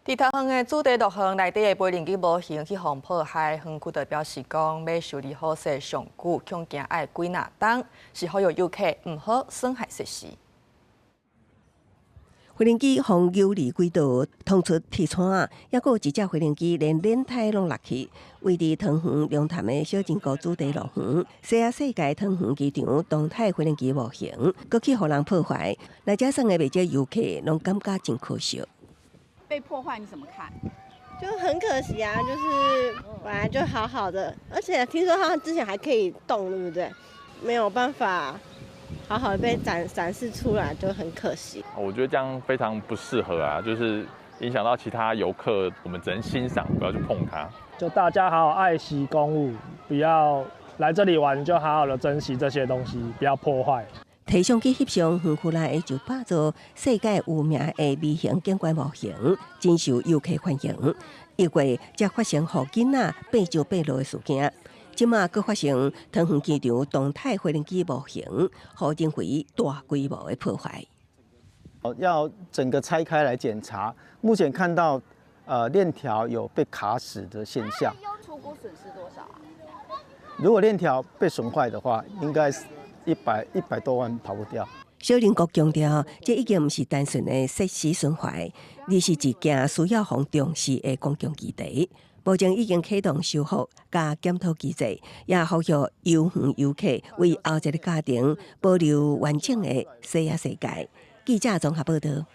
佇桃園的主題樂園內底的飛行機模型去予破壞，園區就表示講，欲修理好勢上久，恐驚愛幾若冬，是呼籲遊客毋好損害設施。飛行機予扭離軌道，衝出鐵窗，猶閣有一隻飛行機連輪胎攏落去。位佇桃園龍潭的小人國主題樂園，西亞世界桃園機場動態飛行機模型，閣去予人破壞。來遮耍的袂少遊客攏感覺真可惜。被破壞你怎麼看？就很可惜啊，就是本來就好好的，而且聽說它之前還可以動，對不對？沒有辦法好好的被展示出來，就很可惜。我覺得這樣非常不適合啊，就是影響到其他遊客，我們只能欣賞，不要去碰它。就大家好好愛惜公物，不要來這裡玩，就好好的珍惜這些東西，不要破壞。提相機翕相，園區內的900座世界有名的微型景觀模型，真受遊客歡迎。1月才發生予囡仔爬上爬落的事件，這馬閣發生桃園機場動態飛行機模型，予人為大規模的破壞。要整個拆開來檢查，目前看到，鏈條有被卡死的現象。初估損失多少啊？如果鏈條被損壞的話，應該是100多萬跑不掉。小林國強調，這已經毋是單純的設施損壞，而是一件需要予重視的公共議題。目前已經啟動修復佮檢討機制，也呼籲遊園遊客為後一个家庭保留完整的西亞世界。記者綜合報道。